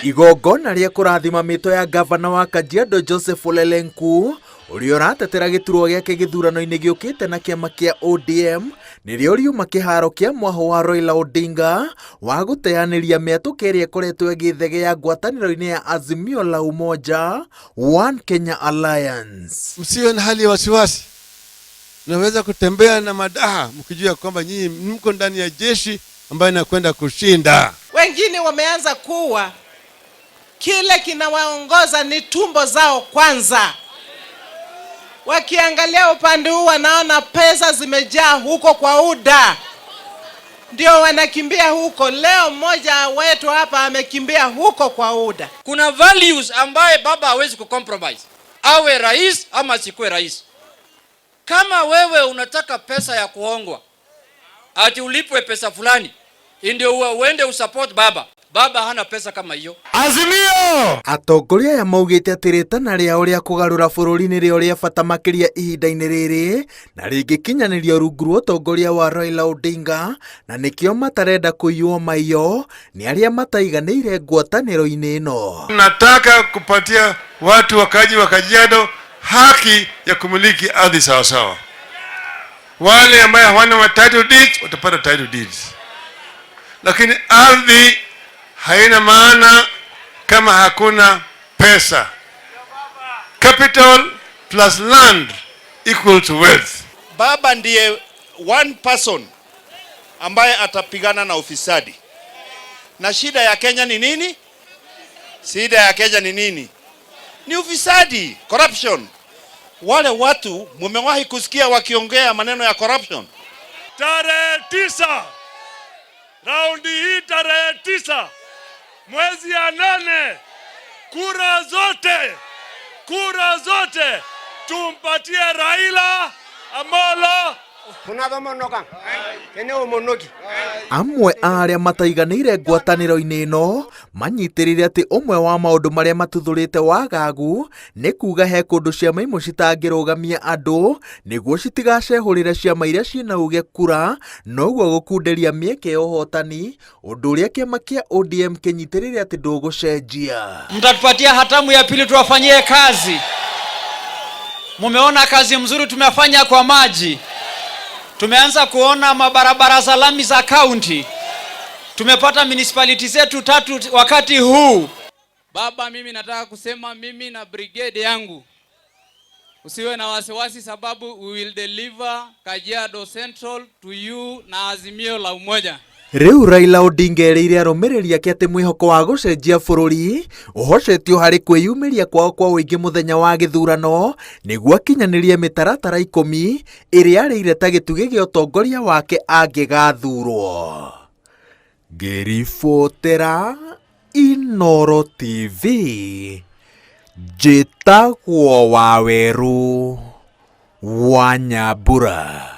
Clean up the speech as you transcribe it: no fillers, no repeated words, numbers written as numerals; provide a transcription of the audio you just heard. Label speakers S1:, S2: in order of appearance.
S1: Igongona rĩa kũrathima mĩto ya gavana wa Kajiado Joseph Ole Lenku ũrĩa ũratetera gĩturwa gĩake gĩthurano-inĩ gĩũkĩte na kĩama kĩa ODM nĩrĩo riuma kĩharo kĩa mwahũ wa Raila Odinga wa gũteanĩria mĩatũka ĩrĩa ĩkoretwo ĩgĩthegea ngwatanĩro-inĩ ya Azimio la Umoja One Kenya Alliance.
S2: Msiwe na hali ya wasiwasi, naweza kutembea na madaha mkijua kwamba nyinyi mko ndani ya jeshi ambayo inakwenda kushinda.
S3: Wengine wameanza kuwa kile kinawaongoza ni tumbo zao kwanza. Wakiangalia upande huu wanaona pesa zimejaa huko kwa UDA, ndio wanakimbia huko. Leo mmoja wetu hapa amekimbia huko kwa UDA.
S4: Kuna values ambaye baba hawezi kucompromise, awe rais ama asikuwe rais. Kama wewe unataka pesa ya kuhongwa, ati ulipwe pesa fulani ndio uende usupport baba, baba hana pesa kama hiyo.
S2: Azimio!
S1: Atongoria aya maugĩte atĩ rĩtana rĩao rĩa kũgarũra bũrũri nĩrĩo rĩa bata makĩria ihinda-inĩ rĩrĩ na rĩngĩkinyanĩrio rungu rwa ũtongoria wa Raila Odinga, na nĩkĩo matarenda kũiywo maiyo nĩ arĩa mataiganĩire ngwatanĩro-inĩ ĩno.
S2: Nataka kupatia watu wakaji wa Kajiado haki ya kumiliki ardhi sawa sawa. Wale ambaye hawana wa title deeds watapata title deeds, lakini ardhi haina maana kama hakuna pesa. Capital plus land equal to wealth.
S5: Baba ndiye one person ambaye atapigana na ufisadi. Na shida ya Kenya ni nini? Shida ya Kenya ni nini? Ni ufisadi, corruption. Wale watu mumewahi kusikia wakiongea maneno ya corruption?
S6: Tarehe 9, raundi hii tarehe 9 mwezi ya 8, kura zote, kura zote tumpatie Raila Amolo.
S1: Amwe a arĩa mataiganĩire ngwatanĩro-inĩ ĩno manyitĩrĩire atĩ ũmwe wa maũndũ marĩa matuthũrĩte wagagu nĩ kuga he kũndũ ciama imwe citangĩrũgamia andũ nĩguo citigacehũrĩre ciama iria ciĩna uge kura, noguo gũkunderia mĩeke ya ũhotani, ũndũ ũrĩa kĩama kĩa ODM kĩnyitĩrĩire atĩ ndũgũcenjia.
S7: Mtatupatia hatamu ya pili tuwafanyie kazi. Mumeona kazi mzuri tumefanya kwa maji. Tumeanza kuona mabarabara za lami za kaunti. Tumepata municipality zetu tatu wakati huu.
S4: Baba, mimi nataka kusema mimi na brigade yangu, usiwe na wasiwasi, sababu we will deliver Kajiado Central to you na Azimio la Umoja.
S1: Rĩu Raila Odinga erĩire arũmĩrĩri ake atĩ mwĩhoko wa gũcenjia bũrũri ũhocetio harĩ kwĩyumĩria kwao kwa ũingĩ mũthenya wa gĩthurano nĩguo akinyanĩrie mĩtaratara 10 ĩrĩa arĩire ta gĩtugĩ gĩa ũtongoria wake angĩgathurwo. Ngĩribotera Inooro TV, njĩtagwo Wawerũ wa Nyambura.